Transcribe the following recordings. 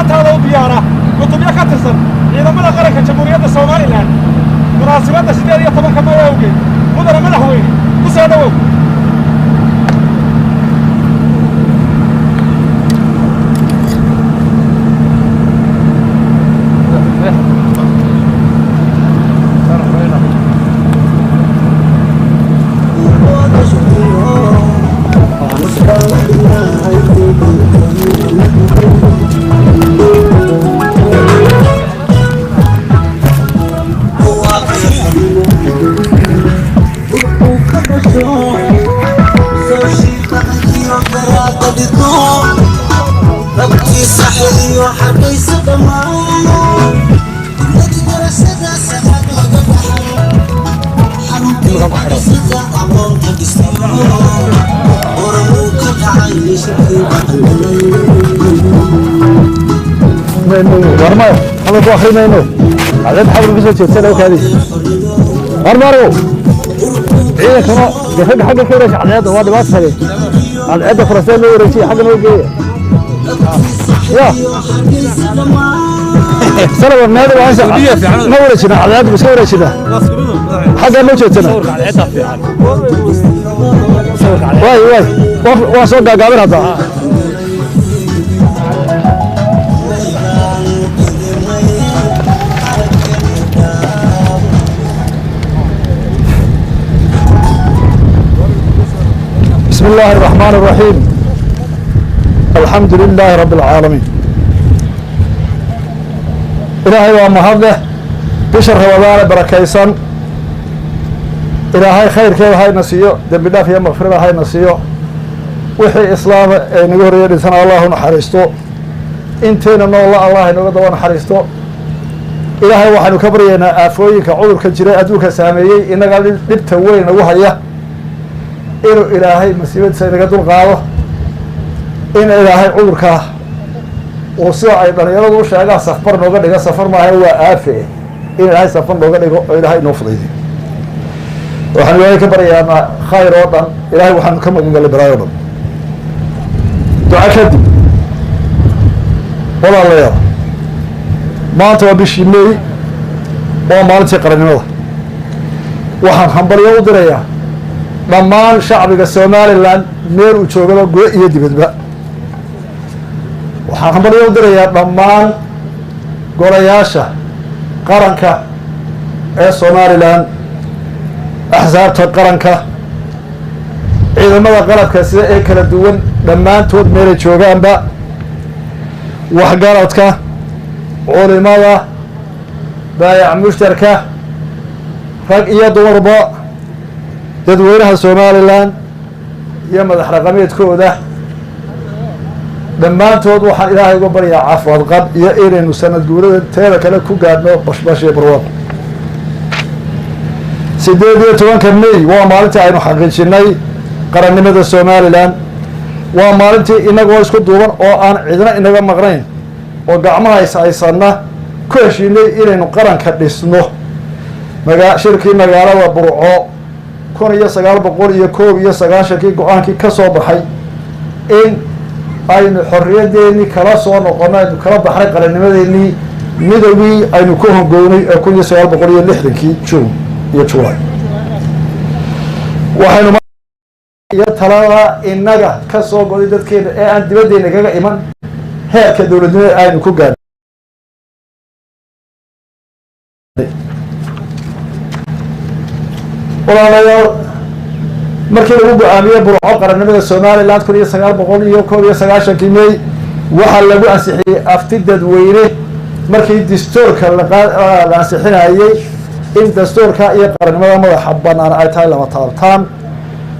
Salaantaada u diyaara cutubyo ka tirsan ciidamada qaranka Jamhuuriyadda Somalilan munaasibadda 18-ka May awgeed. Mudane madaxweyne, ku soo dhowow. Warmayo hadal ku akrimayno, cadceed xabr ka soo jeedsan awkaadi. Warmarow, ciidankana dee ragga xagga ka wareeja cadceedda, waa dhibaato sare. Cadceedda furasee loo wareejiya, xagga noo geeya ya sanaba meel ma wareejina, cadceedda ma iska wareejina, xagga noo jeedsana. Waay waay, waan soo gaagaabin hadda. بسم الله الرحمن الرحيم، الحمد لله رب العالمين. Ilaahay waa mahadleh. Bisha Ramadaane barakaysan Ilaahay khayrkeeda hayna siiyo, dembi dhaaf iyo makfirada hayna siiyo. Wixii islaama ee naga horreeya dhintana Allahu naxariisto, inteena noolla Allah inooga daba naxariisto. Ilaahay waxaynu ka baryaynaa aafooyinka cudurka jiray adduunka saameeyey, innaga dhibta weyn nagu haya, inuu Ilaahay masiibadiisa inaga dul qaado, in Ilaahay cudurka uu, sida ay dhalinyaradu u sheegaan, safar nooga dhigo. Safar maaha, waa aafe. In Ilaahay safar nooga dhigo oo Ilaahay inoo fudaydiyo. Waxaanu Ilaahay ka baryaanaa khayr oo dhan, Ilahay waxaanu ka magan galay balaayo o dhan. Duca kadib, walaalayaal, maanta waa bishii May, waa maalintii qarannimada. Waxaan hambalyo u dirayaa dhammaan shacbiga Somalilan meel uu joogaba, gudo iyo dibadba. Waxaan hambalyo u dirayaa dhammaan golayaasha qaranka ee Somalilan, axsaabta qaranka, ciidamada qalabka sida ee kala duwan dhammaantood meelay joogaanba, waxgaradka, culimada, baayac mushtarka, rag iyo dumarba, dadweynaha Somalilan iyo madax dhaqameedkooda dhammaantood. Waxaan Ilaahay uga baryaa caafimaad qab iyo inaynu sanad guurada teeda kale ku gaadhno bashbash iyo barwaaq. 18-ka May waa maalintii aynu xaqiijinay qarannimada Somalilan. Waa maalintii inagoo isku duuban oo aan cidna inaga maqnayn oo gacmaha is haysanna ku heshiinay inaynu qaranka dhisno. Maga shirkii magaalada Burco 1991-kii, go-aankii ka soo baxay in aynu xorriyadeennii kala soo noqono, aynu kala baxnay qarannimadeennii midowgii aynu ku hongownay ee 1960-kii June iyo July. Waxaynu iyo talada innaga ka soo goday dadkeena ee aan dibaddeena kaga iman heerka dowladnimada aynu ku gaadhnay. Walaalayaal, markii lagu go-aamiyey Burco qarannimada Somaliland 1991-kii May, waxaa lagu ansixiyey afti dadweyne markii dastuurka la ansixinayey in dastuurka iyo qarannimada madaxa banaan ay tahay lama taabtaan,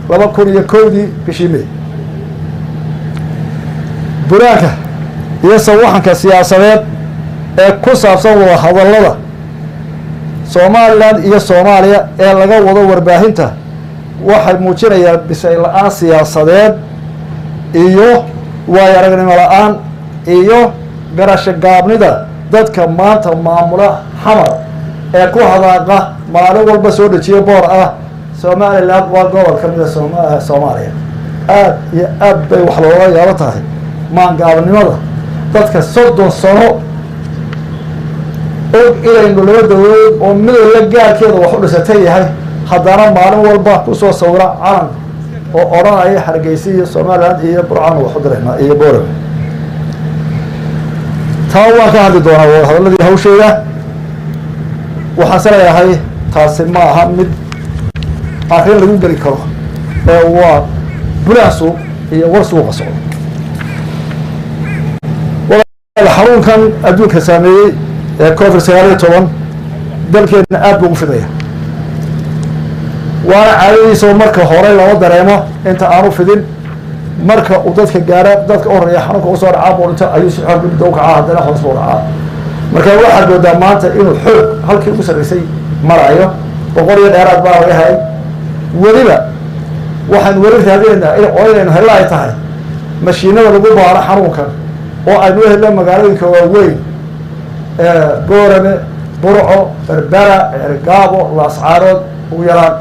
2001-dii bishii May. Buraanka iyo sawaxanka siyaasadeed ee ku saabsan wada hadallada Somalilan iyo Soomaaliya ee laga wado warbaahinta waxay muujinayaan bisayl la-aan siyaasadeed iyo waayo aragnimo la-aan iyo garasho gaabnida dadka maanta maamula Xamar ee ku hadaaqa, maalin walba soo dejiya boor ah "Somaliland waa gobol ka mida Soomaaliya". Aad iyo aad bay wax looga yaabo tahay maangaabnimada Dadka 30 sano og inaynu laba dowladood oo midowla gaarkeeda wax u dhisatay yahay, haddana maalin walba kusoo sawira calan oo odhanaya Hargeysa iyo Somaliland iyo Burcaan wax u diraynaa iyo Boorame. Taa waan ka hadli doonaa wadahadalladii hawsheeda. Waxaan se leeyahay taasi ma aha mid arrin lagu geli karo, ee waa bulaan suuq iyo war suuqa socda. Xanuunkan adduunka saameeyey ee COVID-19 dalkeedna aad buu ugu fidaya, waana caadadiisao marka hore lama dareemo inta aanu fidin. Marka uu dadka gaara, dadka u horeeya xanuunka usoo dhacaa buu dhinto, ayuu si xoog muddo u kacaa, haddana hoos buu dhacaa. Marka waxaad moodaa maanta inuu xoog halkii ugu sarreysay marayo, 100 iyo dheeraad baa laga helay. Weliba waxaan weli raadinaynaa oo inaynu hello ay tahay mashiinada lagu baaro xanuunkan oo aynu helno magaalooyinka waaweyn, Boorame, Burco, Berbera, Ceergaabo, Laascaarood ugu yaraan.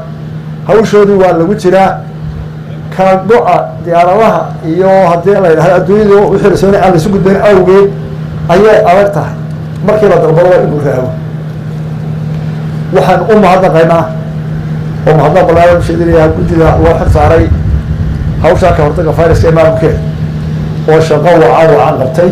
Hawshoodii waa lagu jiraa. Kala go-a diyaaradaha iyo haddii la yidhahdo adduunyadu wixii lasoonay aan laisu gudbayn awgeed ayay adag tahay markii la dalbado waa inuu raago. Waxaan u mahadnaqaynaa oo mahadnaq balaaran usheedinayaa guddida loo xil saaray hawshaa ka hortagga viruska ee maamulkeeda oo shaqo wacan wacan qabtay.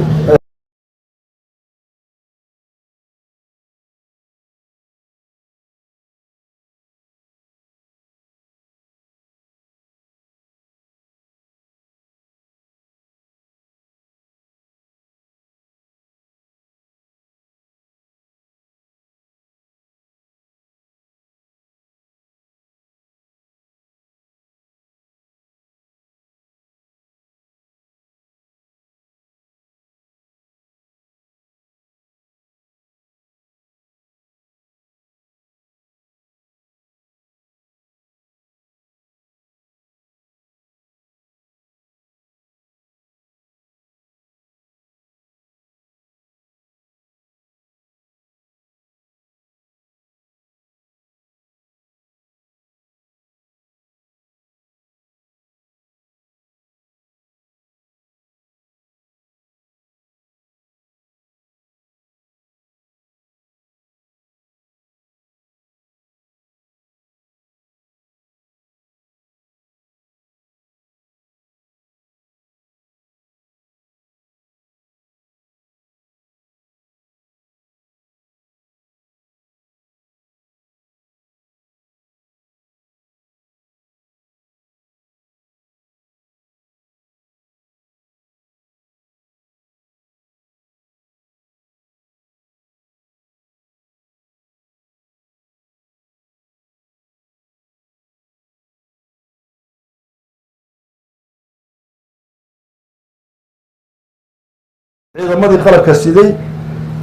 Ciidamadii qalabka siday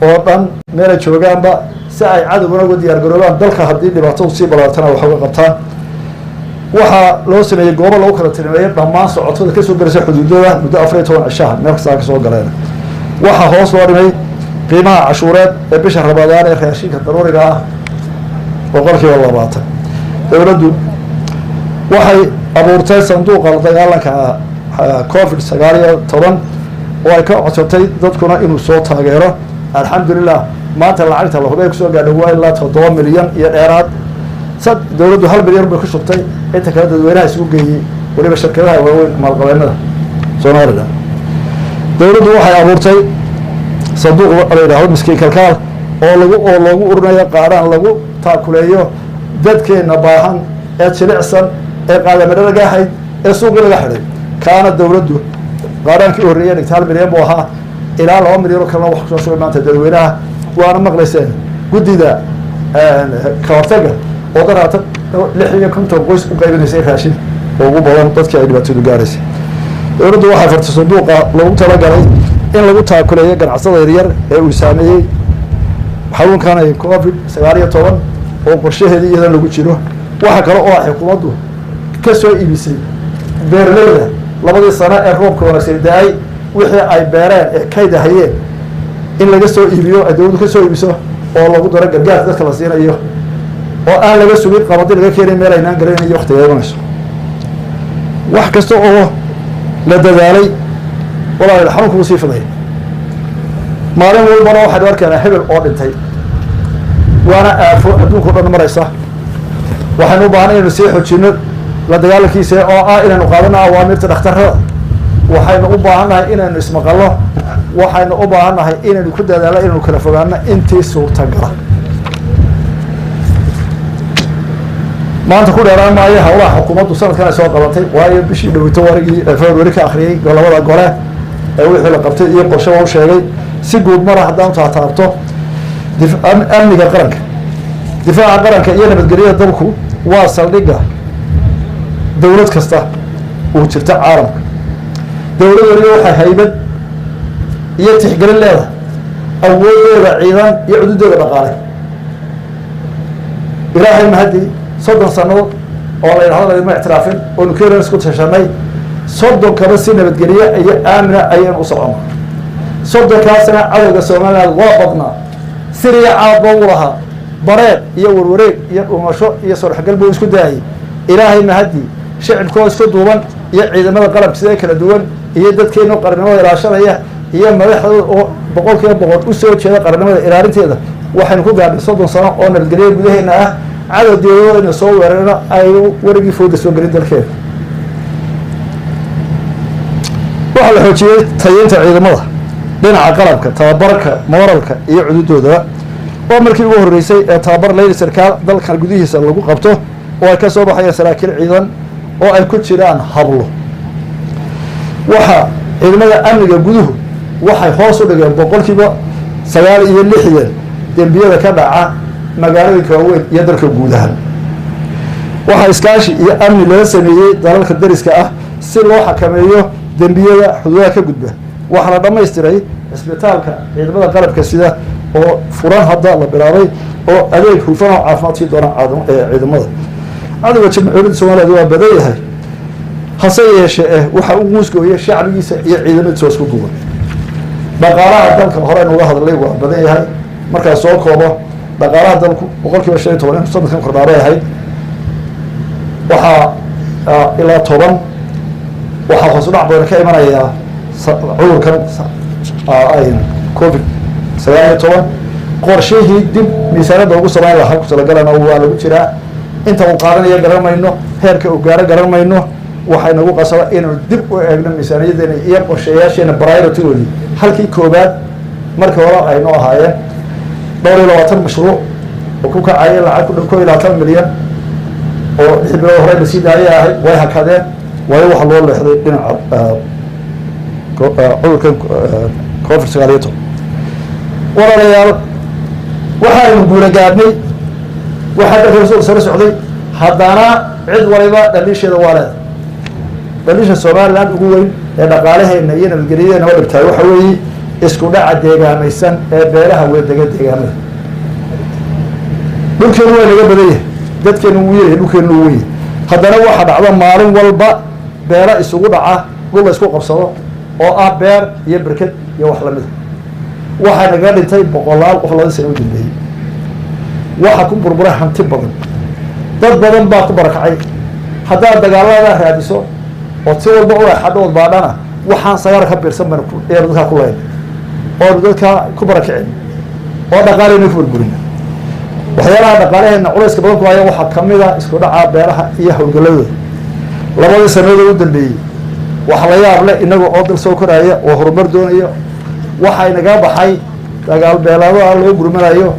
oo dhan meelay joogaanba si ay cadowgana uga diyaar garoobaan, dalka haddii dhibaatadu sii balaartana wax uga qabtaan. Waxaa loo sameeyey goobo lagu kala tilmeeyey dhammaan socotada kasoo gelaysa xuduudada muddo 14 cishaha meel kastaa kasoo galeen. Waxaa hoos loo dhimay qiimaha cashuureed ee bisha Ramadaan ee raashinka daruuriga ah 20%. Dowladdu waxay abuurtay sanduuqa la dagaalanka COVID-19 oo ay ka codsatay dadkuna inuu soo taageero. Alxamdulilah, maanta lacagta la hubay kusoo gaadha waa ilaa 7 milyan iyo dheeraad. Sad dowladdu 1 milyan bay ku shubtay, inta kale dadweynaha isugu geeyey, weliba shirkadaha waaweyn, maalqabeennada Somaliland. Dowladdu waxay abuurtay sanduuq la yidhaahdo Miskiin Kalkaal oo lagu oo loogu urinayo qaadhaan lagu taakuleeyo dadkeenna baahan ee jilicsan ee qaadamadho laga hayd ee suuqii laga xidhay. Kaana dowladdu qaadhaankii u horreeyay dhigta 1 milyan buu ahaa, ilaa 2 milyan oo kalena wax kusoo shubay maanta dadweynaha. Waana maqlayseen guddida kahortaga oo daraata 56 qoys u qaybinaysay raashin oo ugu badan dadkii ay dhibaatadu gaaraysay. Dowladdu waxay fartay sanduuqa loogu talagalay in lagu taakuleeyo ganacsada yaryar ee uu saameeyey xanuunkan COVID-19 oo qorshaheedii iyadan lagu jiro. Waxa kale oo xukuumaddu ka soo iibisay beeraleyda labadii sano ee roobka wanaagsan da-ay wixii ay beereen ee kayd ahayeen in laga soo iibiyo, ay dowladdu ka soo iibiso oo lagu daro gargaarka dadka la siinayo, oo aan laga sugin qabadi laga keenay meel aynaan garanayo waktiga imanayso. Wax kasta oo la dadaalay, walaal, xanuunka wuu sii fiday. Maalin walbana waxaynu arkaynaa hebel oo dhintay, waana aafo adduunka o dhan maraysa. Waxaynu u baahanay inaynu sii xojino la dagaalankiisa oo ah inaynu qaadano awaamirta dhakhtarrada. Waxaynu u baahannahay inaynu ismaqallo, waxaynu u baahannahay inaynu ku dadaallo inaynu kala fogaano intii suurtagala. Maanta ku dheeraan maayo howlaha xukuumaddu sanadkan ay soo qabatay, waayo bishii dhowito warigii February ka akhriyey labada gole ee wixii la qabtay iyo qorshe waa u sheegay. Si guud mara haddaan taataabto amniga qaranka, difaaca qaranka iyo nabadgelyada dalku waa saldhigga dowlad kasta uu jirta caalamka. Dowlad waliba waxay haybad iyo tixgelin leedahay awoodooda ciidan iyo cududooda dhaqaale. Ilaahay mahadii, 30 sanadood oo la yidhahdo laydima ictiraafin oonu kenan isku tashanay, 30kaba si nabadgelye iyo aamina ayaynu u socona. 30kaasna cadowga Somaliland waa badnaa, siriya caadba u lahaa, bareed iyo warwareeg iyo dhuumasho iyo sodhexgal buu isku daayay. Ilaahay mahadii, shicibkoo isku duuban iyo ciidamada qalabka sida kala duwan iyo dadkeenu qarannimada ilaashanaya iyo madaxdooda oo 100% usoo jeeda qarannimada ilaalinteeda, waxaynu ku gaadhnay 30 sano oo nabadgelyo gudaheena ah. Cadow diyadooda ina soo weerarna aynu warigii fooda soo gelin dalkeena. Waxaa la xoojiyey tayeynta ciidamada dhinaca qalabka, tababarka, mooralka iyo cududoodaba. Waa markii ugu horreysay ee tababar leyli sarkaal dalkan gudihiisa lagu qabto oo ay ka soo baxayaan saraakiil ciidan oo ay ku jiraan hablo. Waxaa ciidamada amniga guduhu waxay hoos u dhigeen 69% dembiyada ka dhaca magaalooyinka waaweyn iyo dalka guud ahaan. Waxaa iskaashi iyo amni lala sameeyey dalalka dariska ah si loo xakameeyo dembiyada xuduudaha ka gudba. Waxaa la dhammaystiray cisbitaalka ciidamada qalabka sida oo furan hadda la bilaabay oo adeeg hufan oo caafimaad sii doona ciidamada. Cadowga jamhuuriyadda Soomaaliyeed waa badan yahay, hase yeeshee waxa u muusgooya shacbigiisa iyo ciidamadiisa oo isku duuban. Dhaqaalaha dalka hore aynu uga hadlay waa badan yahay. Markaa soo koobo, dhaqaalaha dalku 15% inuu sanadkan kordhaabay ahayd. Waxaa ilaa 10 waxaa hoos u dhac badan ka imanayaa cudurkan COVID 19. Qorshihii dib miisaaniyadda ugu samayn lahaa ku talagalana waa lagu jiraa. Inta uu qaadanaya garan mayno, heerka uu gaaro garan mayno. Waxay nagu qasaba inaynu dib u eegno miisaaniyadeena iyo qorshayaasheena prioritygoodii halkii koobaad markii hore aynoo ahaayeen. Dhowr iyo labaatan mashruuc oo ku kacaya lacag ku dhow 21 milyan oo 6 bilood hore lasii daayay ahayd way hakadeen, waayo waxa loo leexday dhinaca cudurkan COVID 19. Walaalayaal, waxaynu guula gaadhnay, waxaa dalka soo sare socday, haddana cid waliba dhaliisheeda waa leedahay. Dhaliisha Somaliland ugu weyn ee dhaqaalaheena iyo nabadgelyadeena wa dhibtahay waxa weeye isku dhaca deegaamaysan ee beelaha wadadega deegaamada. Dhulkeenu waa naga badan yahay, dadkeenu wuu yaryahay, dhulkeenu wuu weyn, haddana waxaa dhacda maalin walba beela isugu dhaca dhul la isku qabsado oo ah beer iyo berked iyo wax lamida. Waxaa nagaga dhintay boqolaal qof 2 sano u dambeeyey, waxaa ku burburay hanti badan, dad badan baa ku barakacay. Haddaad dagaaladaa raadiso ood si walba u exadho ood baadhana, waxaan sagaar ka biirsan baynu ayanu dadkaa ku layn oonu dadkaa ku barakicin oo dhaqaaleyna ku burburina. Waxyaalaha dhaqaalaheena culayska badan ku haya waxaa kamid a isku dhaca beelaha iyo howlgaladooda labadii sanadood u dambeeyey. Waxa la yaab leh, inaga oo dal soo koraya oo horumar doonaya, waxaa inaga baxay dagaal beelaadaha loo gurmanayo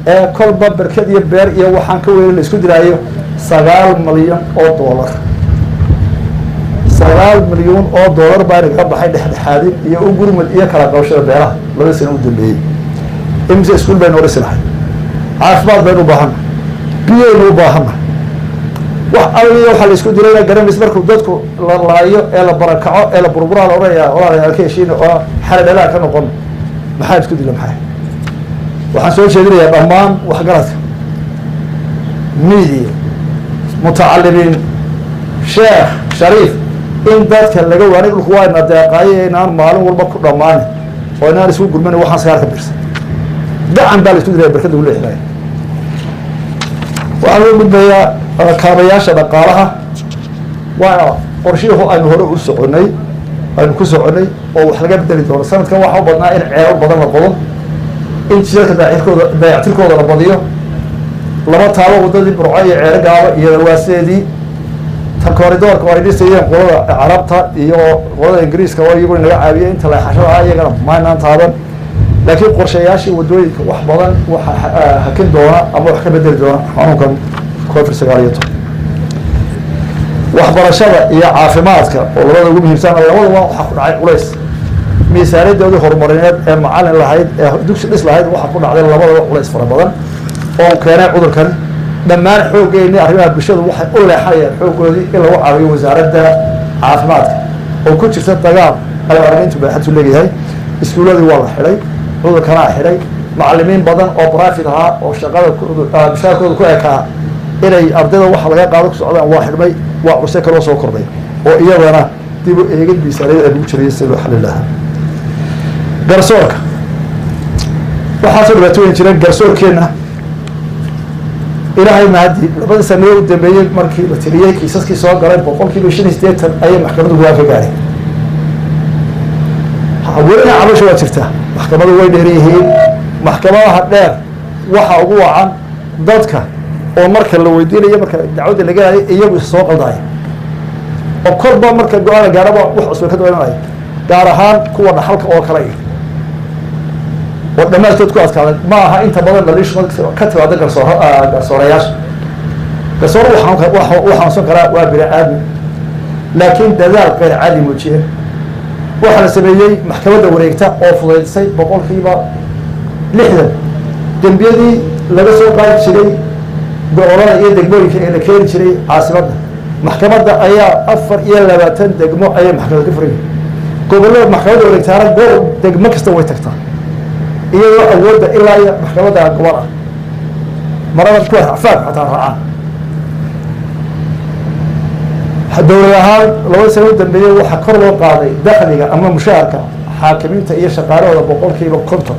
ee kolba berked iyo beer iyo waxaan ka weyne la isku dilaayo 9 milyan oo doolar. 9 milyuun oo doolar baa inaga baxay dhexdhexaadin iyo u gurmad iyo kala qabashada beelaha 2 sano u dambeeyey. Imise iskuul baynu odhisi lahay, caafimaad baynu u baahannahay, biyaynu u baahannahay, wax alliya waxaa la isku dilayna garanaysa. Markuu dadku la laayo ee la barakaco ee la burburaa la odhanaya walaalayaal ka heshiina oo xale dhalaa ka noqon, maxaa isku dila maxay? Waxaan soo jeedinayaa dhammaan waxgaradka, media, mutacalimiin, sheekh shariif, in dadka laga waanay dhulku waa ina deeqaayo inaan maalin walba ku dhammaanin oo inaan isku gurmanin. Waxaan sagaar ka birsan gacan baa la isku dilaya, barkada lagu leexinaya. Waxaan loo gudbayaa kaabayaasha dhaqaalaha. Waa qorshihu aynu hore u soconay. Aynu ku soconay oo wax laga bedeli doono sanadkan waxaa u badnaa in ceelal badan la qodo, in jidadka dayactirkooda la badiyo. Laba taabo waddadii Burco iyo Ceero Gaabo iyo waaseedii ta corridorka oo ay dhisayeen qolada Carabta iyo qolada Ingiriiska oo iyaguna naga caawiyay inta leexashada ah, iyagana maynaan taaban. Laakiin qorshayaashii waddooyinka wax badan waxa hakin doona ama wax ka bedeli doona xanuunkan COVID-19. Waxbarashada iyo caafimaadka oo labada ugu muhiimsan, labadaba waxaa ku dhacay culays. Miisaaniyadoodii horumarineed ee macalin lahayd ee dugsi dhis lahayd, waxaa ku dhacday labadaba culays fara badan oo keenay cudurkan. Dhammaan xooggeeni arrimaha bulshadu waxay u leexanayaan xooggoodii in lagu caawiyo wasaaradda caafimaadka oo ku jirta dagaal alcaalamiintu baaxadtu leeyahay. Iskuuladii waa la xidhay, cudurkanaa xidhay. Macalimiin badan oo private ahaa oo shaqada mushaarkooda ku ekaa inay ardayda waxa laga qaado ku socdaan waa xidhmay. Waa cuse kaloo soo kordhay oo iyadana dib u eegid miisaaniyad ay lagu jirayay si loo xalin lahaa. Garsoorka waxaasoo dhibaatooyin jireen. Garsoorkeenna, Ilaahay mahadi, labadii sanadood u dambeeyey markii la tiriyey kiisaskii soo galay, 85% ayay maxkamaddu go-aan ka gaadhay. Welina cabasho waa jirtaa, maxkamadu way dheer yihiin. Maxkamadaha dheer waxa ugu wacan dadka oo marka la weydiinayo, marka dacwadda laga haayo, iyagu is soo qaldaya oo korba marka go-aan la gaaraba wax cusub ka daba imanaya, gaar ahaan kuwa dhaxalka oo kale oo dhammaantood ku adkaaday. Ma aha inta badan dhaliishu ka timaada garsoor garsoorayaasha. Garsoor u xanuunsan karaa, waa bini aadmi, laakiin dadaal qeyr caadi muujiyeen. Waxaa la sameeyey maxkamadda wareegta oo fudaydisay 60% dembiyadii laga soo qaadi jiray gobolada iyo degmooyinka ee la keeni jiray caasimadda. Maxkamadda ayaa 24 degmo ayay maxkamad ka furan yihin gobollada. Maxkamadda wareegtaana gobol degmo kasta way tagtaa, iyadoo awoodda ilaa iyo maxkamadda gobol ah marada kuwa afaanka xataa raacaan. Dowlad ahaan, labada sano u dambeeyey waxaa kor loo qaaday dakhliga ama mushaharka xaakimiinta iyo shaqaalahooda 50%.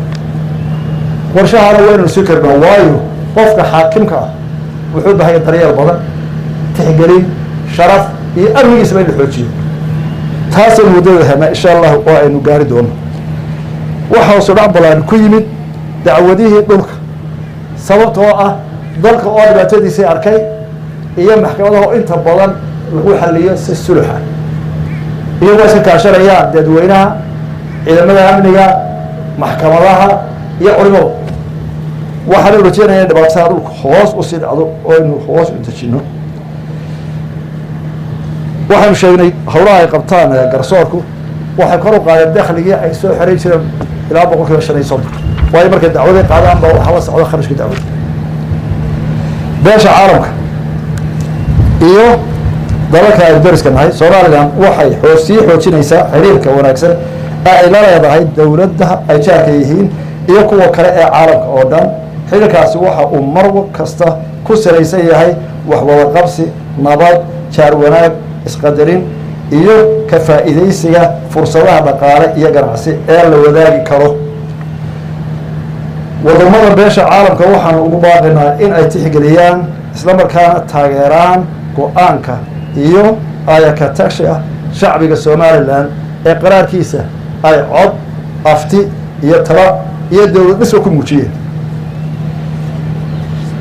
Qorshahana waynu sii karnaa, waayo qofka xaakimka ah wuxuu bahaya daryeel badan, tixgelin, sharaf iyo amnigiisaba in la xoojiyo. Taasaynu waddada helnaa, insha Allah, oo aynu gaari doono. Waxa hoosu dhac balaan ku yimid dacwadihii dhulka, sababtoo ah dalka oo dhibaatadiisii arkay iyo maxkamadaha oo inta badan lagu xaliyo si suluxa, iyagoo iska kaashanayaan dadweynaha, ciidamada amniga, maxkamadaha iyo culimada. Waxaanu rajeynaya in dhibaatada dhulka hoos usii dhacdo oo aynu hoos u dejino. Waxaanu sheegnay howlaha ay qabtaan garsoorku waxay kor u qaadeen dakhligii ay soo xeray jireen ilaa 35%, waayo markay dacwaday qaadaan ba waxaa la socda kharashka dacwada. Beesha caalamka iyo dalalka aynu dariska nahay, Somalilan waxay sii xoojinaysaa xiriirka wanaagsan ee ay la leedahay dowladda ay jaarka yihiin iyo kuwa kale ee caalamka oo dhan. Xiriirkaasi waxa uu mar kasta ku salaysan yahay wax wada qabsi, nabad, jaar wanaag, isqadarin iyo ka faa'iidaysiga fursadaha dhaqaale iyo ganacsi ee la wadaagi karo. Wadamada beesha caalamka waxaanu ugu baaqaynaa in ay tixgeliyaan islamarkaana taageeraan go-aanka iyo ayaka tashiga shacbiga Somalilan ee qaraarkiisa ay cod, afti iyo tala iyo dowlad dhisba ku muujiyeen.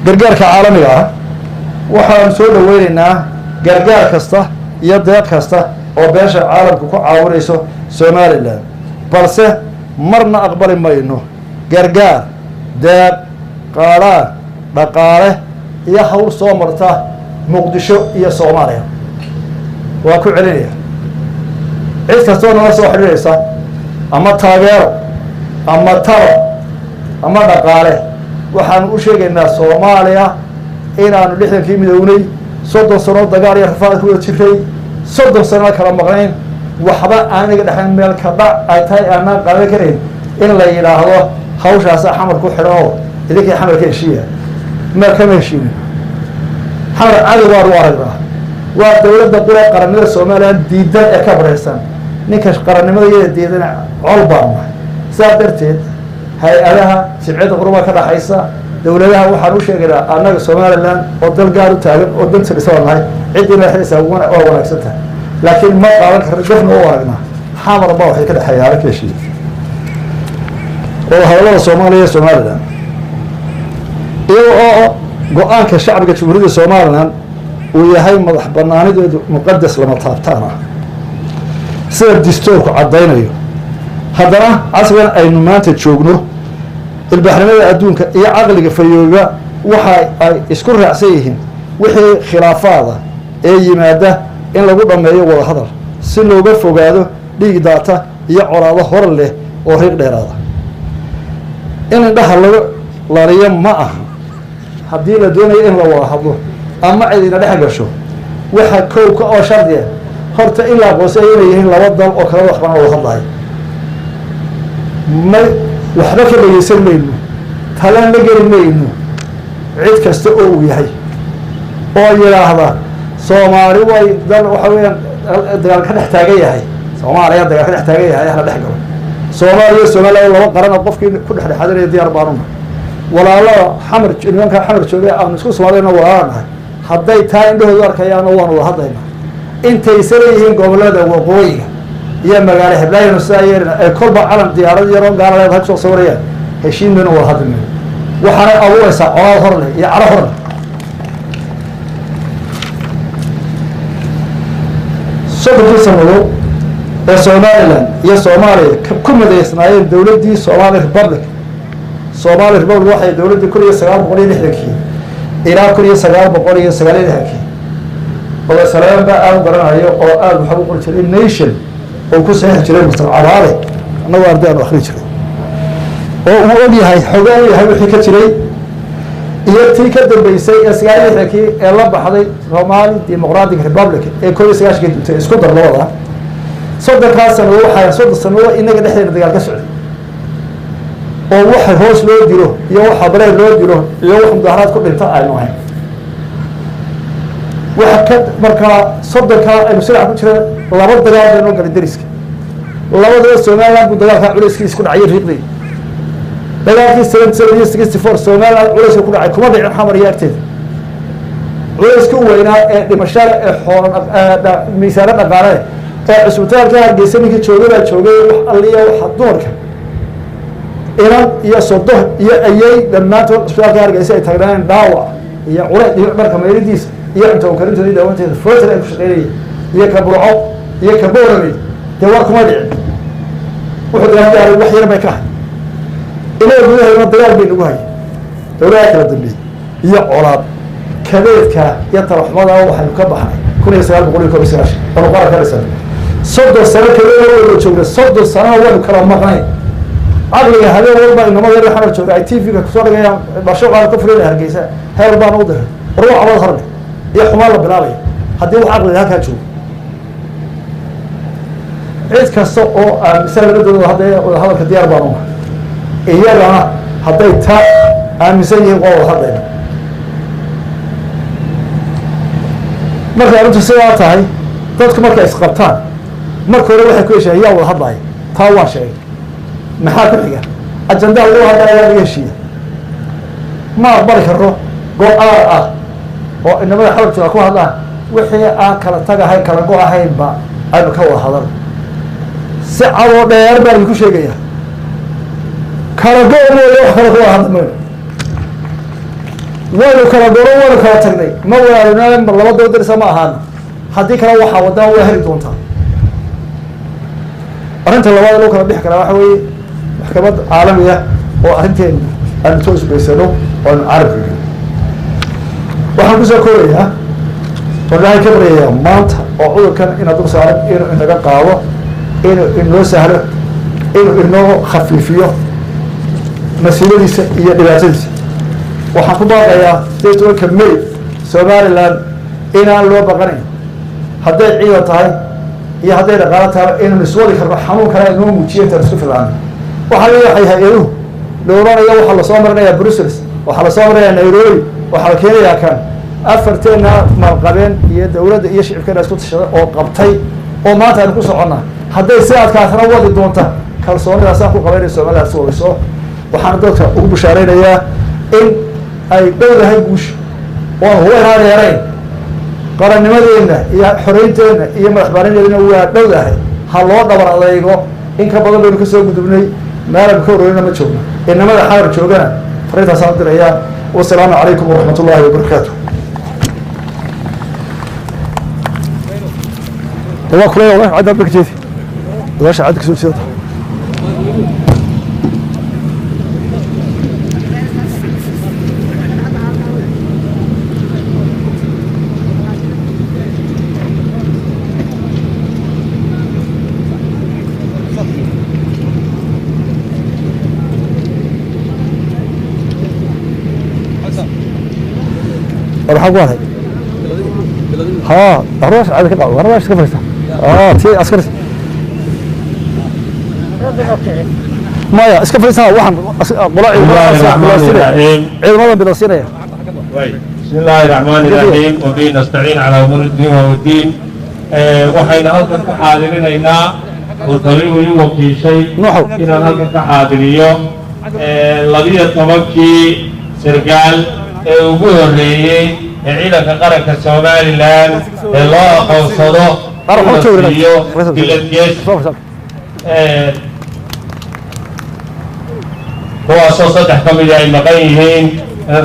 Gargaarka caalamiga ah, waxaanu soo dhaweyneynaa gargaar kasta iyo deeq kasta oo beesha caalamka ku caawinayso Somalilan, balse marna aqbali mayno gargaar, deeq, qaadhaan dhaqaale iyo hawl soo marta Muqdisho iyo Soomaaliya. Waa ku celinaya, cid kastoo nala soo xidhiidhaysa ama taageero ama talo ama dhaqaale, waxaanu u sheegaynaa Soomaaliya inaanu 60-kii midownay, 30 sano dagaal iyo rafaad ku wada jiray, 30 sanona kala maqnayn, waxba aaniga dhexayn, meel ka dhac ay tahay aanaan qaadan karayn in la yidhaahdo hawshaasa Xamar ku xidhan oo idinkii Xamar ka heshiiya. Meel kama heshiinin. Xamar cadow baanu aragnaa, waa dowladda qura qarannimada Somalilan diidan ee ka baraysan. Ninka qarannimada iyada diidan col baanu nahay. Sidaas darteed hay-adaha jimciyadda quruba ka dhaxaysa dowladaha waxaan u sheegaynaa, annaga Somalilan oo dal gaar u taagan oo danta dhisa baan nahay. Ciddii madaxdiisa waa wanaagsan tahay, laakiin ma qaadan karna, gafna u aragnaa Xamar baa waxay ka dhexeeya ala ka heshiiya oo hadallada Soomaaliya iyo Somaliland, iyaga oo go-aanka shacbiga Jamhuuriyadda Somaliland uu yahay madax banaanideedu muqadas lama taabtaan ah sida distoorku caddaynayo, haddana casrigan aynu maanta joogno ilbaaxnimada adduunka iyo caqliga fayooba waxa ay isku raacsan yihiin wixii khilaafaada ee yimaada in lagu dhammeeyo wada hadal si looga fogaado dhiig daata iyo colaado hor leh oo riiq dheeraada. In indhaha lagu laliyo ma aha. Haddii la doonayo in la wada hadlo ama cid ina dhex gasho, waxa kowka oo shardiya horta in la aqoonsay inay yihiin laba dal oo kala waxbana wada hadlayo. Ma waxba ka dhegeysan mayno, talan la geli mayno cid kasta oo uu yahay oo yidhaahda Soomaali way dal waxa weeyaan dagaal ka dhex taagan yahay, Soomaaliya dagaal ka dhex taagan yahay, hala dhex galo. Soomaaliya Soomaaliya laba qaran oo qofkii ku dhexdhexaadinaya diyaar baanuna. Walaalada Xamar, nimanka Xamar joogay aanu isku Soomaaliyana walaala nahay, hadday taa indhahoodu arkayaano waanu wada hadlaynaa. Intaysa leeyihiin gobolada waqooyiga iyo magaalo heblaayanu sidaa yeelina ay kolba calan diyaarad yaroo gaala leedahay kusoo sawirayaan, heshiin mayno, wada hadli mayno. Waxaanay abuuraysaa colaad hor leh iyo caro hor leh. 30kii sanadood ee Somaliland iyo Soomaaliya ku midaysnaayeen dowladdii Somali Republic, Somali Republic waxay dowladdii 1960kii ilaa 1969kii, odaysalaam baa aada u garanayo oo aada waxa u qori jiray Nation oo ku saxiixi jiray Master Cabaale, annagoo arday aanu akhri jiray oo uu og yahay xoge u yahay wixii ka jiray iyo tii ka dambeysay ee 69kii ee la baxday Somali Democratic Republic ee 91kii duntay. Isku dar labada 30kaa sanadood, waxaa 30 sanadood inaga dhexdeena dagaal ka socday oo waxa hoos loo dilo iyo waxa bareer loo dilo iyo wax mudaharaad ku dhinta aynu ahayn. Waxa ka markaa 30kaa aynu silac ku jira laba dagaal baynoo galay dariska labadaba Somaliland buu dagaalkaa culayskiis ku dhacay riiqdii. Dagaalkii 77 iyo 64 Somaliland culayska ku dhacay kuma dhicin Xamar iyo agteeda. Culayska u weynaa ee dhimashada ee xoolan miisaano dhaqaale ee cusbitaalka Hargeysa ninkii joogay baa joogay, wax alliya waxa dumarka inan iyo sodoh iyo ayey dhammaantood cusbitaalka Hargeysa ay taagnaayeen dhaawac iyo culays dhibic marka mayridiisa iyo cunto karintooda iyo daawanteeda footer ay ku shaqeynayeen iyo ka Burco iyo ka Boorame dee war kuma dhicin. Wuxuu dagaal gaaray wax yar bay ka ahay. Inaga gudaheedna dagaal bay nagu hayay dowlaha kala dambeeyey iyo colaad kabeedka iyo talaxumada. Waxaynu ka baxnay 1991 oonu qaran ka dhisan. 30 sano kabeeda waynu joognay, 30 sanana waynu kala maqnay. Caqliga habeen walba inamada yar Xamar jooga ay TV-ga kusoo dhigayaan barshuqaada ka fulinaya Hargeysa heer baan u diray ruuc cabad horle iyo xumaan la bilaabaya. Haddii wax caqliga halkaa joogo, cid kasta oo aaminsan labadooda hadda wada hadalka diyaar baan unahay, iyagana hadday taa aaminsan yihiin waa wada hadlayna. Markay arrintu sidaa tahay, dadku markay isqabtaan marka hore waxay ku heshiiyaan yaa wada hadlaya, taa waan sheegay. Maxaa ku xiga? Ajandaha lagu hadlaya laga heshiiya. Ma aqbali karno go-aan ah oo inamada xabar jooga ku hadlaan wixii aan kala tagahayn kala go ahaynba aynu ka wada hadal. Si cadoo dheer baan idinku sheegaya, kala go mooye wax kale ka wada hadli mayno. Waynu kala goro, waynu kala tagnay, ma walaalina laba doo darisa ma ahaana. Haddii kale waxaa wadaan waa heli doontaa. Arrinta labaad loo kala bixi karaa waxa weeye maxkamad caalamiya oo arrinteenu aanu toos geysano oo aanu caalamka gelino. Waxaan kusoo koobayaa oo Ilaahay ka baryayaa maanta oo cudurkan ina dul saaran inuu inaga qaado, inuu inoo sahlo, inuu inoo khafiifiyo masiibadiisa iyo dhibaatadiisa. Waxaan ku baaqayaa 18-ka May Somaliland inaan loo baqanayn hadday ciidan tahay iyo hadday dhaqaalo tahay, inaynu iswadi karno. Xanuun kale inoo muujiya intaan isku filnaanay. Waxaa leeyahay hay-aduhu la oranaya waxaa lasoo marinayaa Brussels, waxaa lasoo marinayaa Nairobi, waxaa la keenayaa kan afarteena maalqabeen iyo dowladda iyo shicibkeena isku tashada oo qabtay oo maanta aynu ku soconnaa. Hadday si adkaatana wadi doonta kalsoonidaasaan ku qaba inay Somaliland si wadayso. Waxaana dadka ugu bushaaraynayaa in ay dhowdahay guusha oon hubaynaan yarayn qarannimadeenna iyo xoreynteena iyo madax banaanideenna waa dhowdahay. Ha loo dhabar adaygo. In ka badan baynu kasoo gudubnay, meelan ka hororina ma joogno. Inamada Xamar joogana fariintaasaan dirayaa. Wasalaamu calaykum waraxmat ullaahi wabarakaatu. Waa kulay caddaad ba ka jeedi odaasha cadda kasoo jeedata. Maxaa ku haray? Ha, arwaas caadi ka qaado, arwaas ka fadhiista. Ah, tii askar maya iska fadhiisana, waxaan qola ciidamadan bilowsiinaya. بسم الله الرحمن الرحيم وبه نستعين على أمور الدنيا والدين. Waxayna halkan ka xaadirinaynaa oo taligu ii wakiishay Nuuxow. inaan halkan ka xaadiriyo 12-kii sargaal ee ugu horreeyey ee ciidanka qaranka Somaliland ee loo aqoonsado Arro, in la joog, siiyo fadhiiso. bilad. Soo fadhiiso. Kuwaasoo saddex ka mida ay maqan yihiin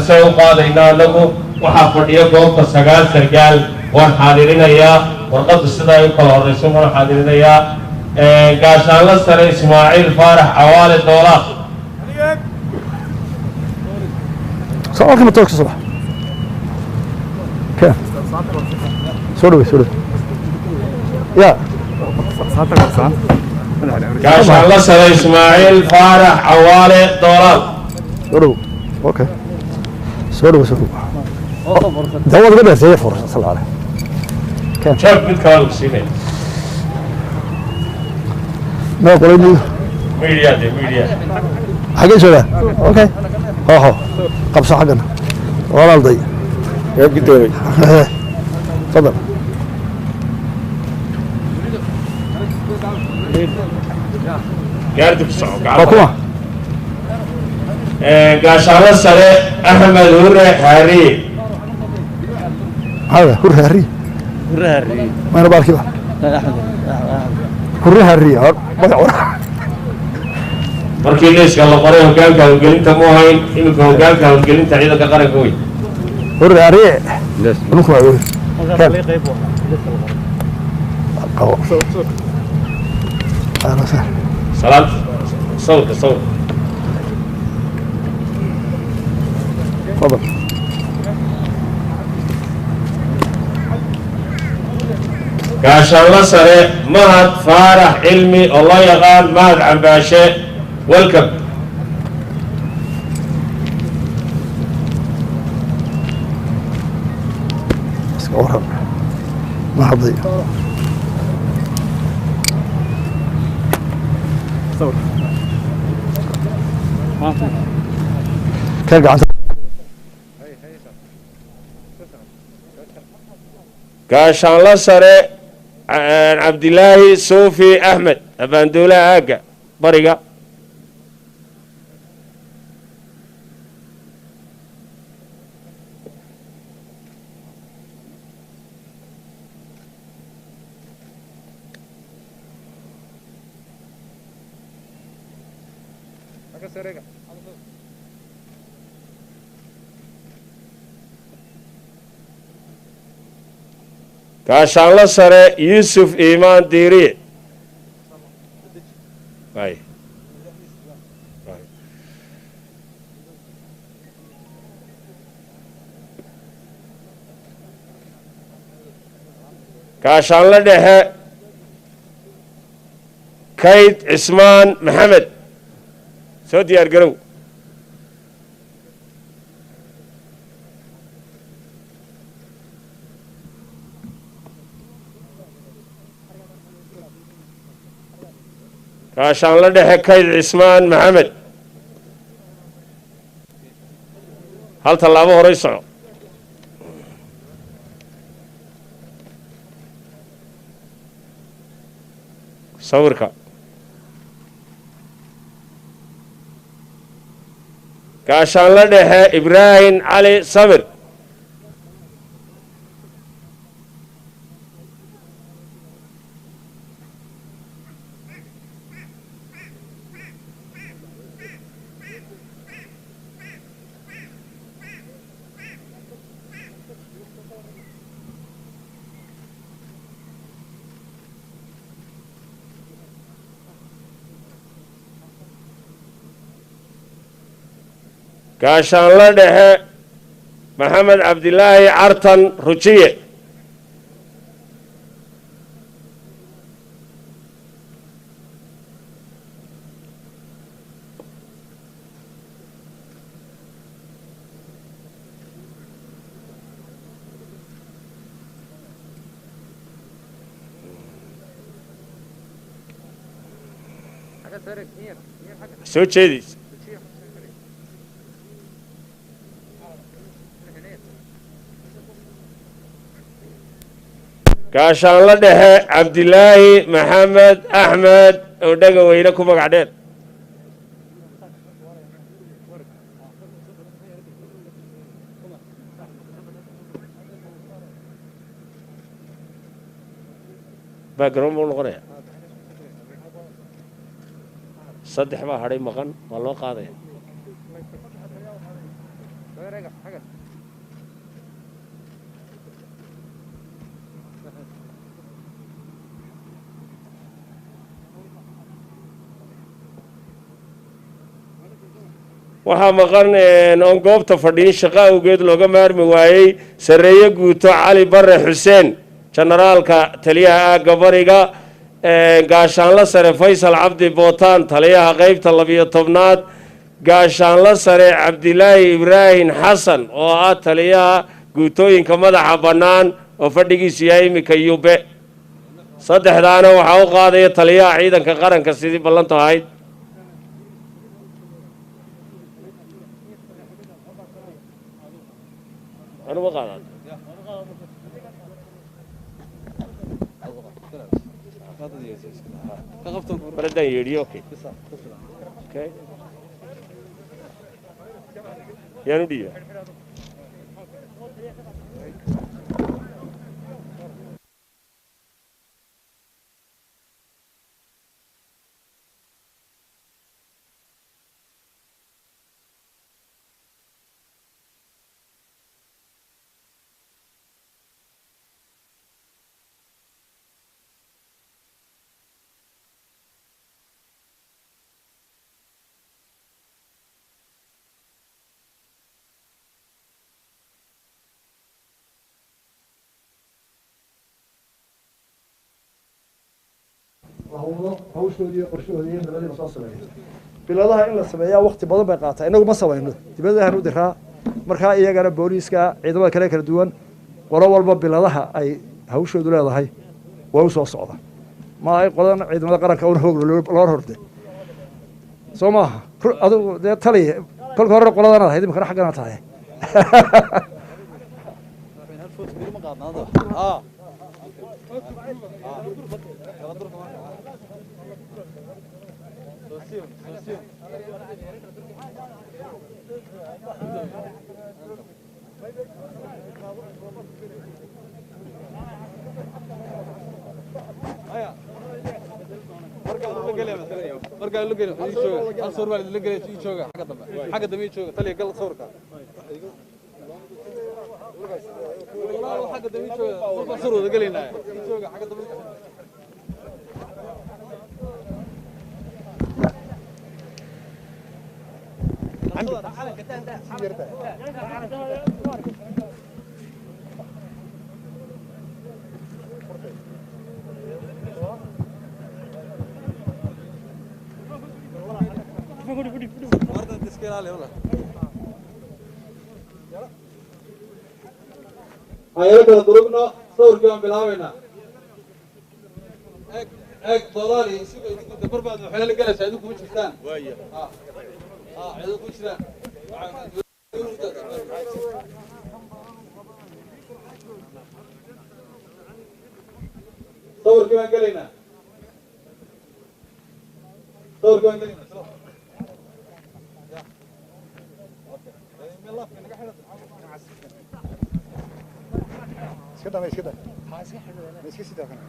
se u qaadayna anagu. Waxaa fadhiya goobta sagaal sargaal. Waan xaadirinayaa, warqaddu sida ay u kala horreyso waan xaadirinayaa. Gaashaanla sare Ismaaciil Faarax Cawaale Doolaaq. Soo halkan matoor ka soo bax. Keen. Soo dhawey, soo dhawey. Ya. Gaashaanla sare Ismaaciil Faarax Cawaale Doolaaq. Soo dhawow. Okay. Soo dhawow, soo dhawow. Dawad uga dheerteeya fur sal aleh. Jeeb mid kale lagu siinaya. Meel qolay miyo? Media de media. Xaggee joogaa? Okay. Ho ho. Qabso xaggana. Walaalday. Yaa gudoomay. Tafadal. Gaardi ku soco. Waa kuma? Gaashaanla sare Axmed Hure Xaariye. Maxaa hurre harri? Mayna baarkiba. Hurre harri. Magac war. Markii liiska la qoray hoggaanka howlgelinta mu hayn, iminka hoggaanka howlgelinta ciidanka qaranka wey. Hurre harri. Ninku waa wey. Keen. Qabo. Ahlan wa sahlan. Salaad, sawirka, sawirka. تفضل. Gaashaanla sare Mahad Faarax Cilmi oo loo yaqaan Mahad Cambaashe, welcome. Iska waran mahadday. Keen gacanta. Gaashaanla sare Cabdilaahi Suufi Axmed, abaanduulaha aagga bariga. Gaashaanla sare Yuusuf Iimaan Diiriye. Ay. Ay. Gaashaanla dhexe Kayd Cismaan Maxamed, soo diyaar garow. Gaashaanla dhexe Kayd Cismaan Maxamed, hal tallaabo horay soco. Sawirka. Gaashaanla dhexe Ibraahim Cali Sabir. Gaashaanle dhexe Maxamed Cabdilaahi Cartan Rujiye. Soo jeedis. Gaashaanle dhexe Cabdilaahi Maxamed Axmed oo Dhega Weyne ku magac dheer. Background buu noqonaya. Saddex baa hadhay maqan, waa loo qaadaya. Waxaa maqan oon goobta fadhiin, shaqo awgeed looga maarmi waayey, sarreeye guuto Cali Bare Xuseen, generaalka taliyaha aagga bariga, gaashaanlo sare Faysal Cabdi Bootaan, taliyaha qeybta 12aad, gaashaanlo sare Cabdilaahi Ibraahim Xasan oo ah taliyaha guutooyinka madaxa bannaan oo fadhigiisu yahay iminka Yube. Saddexdaana waxaa u qaadaya taliyaha ciidanka qaranka sidii ballantu ahayd. Anuma qaadaad mar haddaan yeedhiyo. Okay, yaan u dhiibaa. Hawlo hawshoodii iyo qorshahoodii iyo nabadii lasoo sameeyo. Biladaha in la sameeyaa waqti badan bay qaataa, innagu ma samayno, dibadahan u diraa. Markaa iyagana booliiska, ciidamada kale kala duwan, qolo walba biladaha ay hawshoodu leedahay waa u soo socda. Ma ay qoladan ciidamada qaranka un hoog loo horde soo maaha? Adigu dee taliya kolka horena qoladanaad ahayd, iminkana xaggana tahay. Markaa la geliyo ii jooga, hal sawir baa la geliya. Ii jooga xagga dambe, xagga dambe ii jooga. Taliya, gal sawirka. Walaalo, xagga dambe ii jooga. Markaa sawir wada gelaynaa, ii jooga xagga dambe. Iska ilaali walaal. Hayaro kala durugno, sawirkii baan bilaabaynaa. Eeg eeg, dooraali isuga idinku dabar baad waxay la galaysaa. Idinku ma jirtaan, idinku jiraan. Sawirkii baan gelaynaa, sawirkii baan gelaynaa. Iska dhama, iska daa, iska sidaa kana.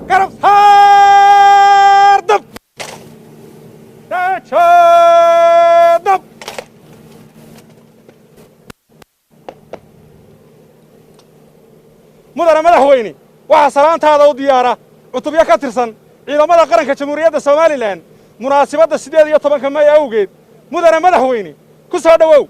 Garab saar dab dab. Mudane madaxweyne, waxaa salaantaada u diyaara cutubyo ka tirsan ciidamada qaranka Jamhuuriyadda Somalilan munaasibadda 18-ka May awgeed. Mudane madaxweyne, ku soo dhowow.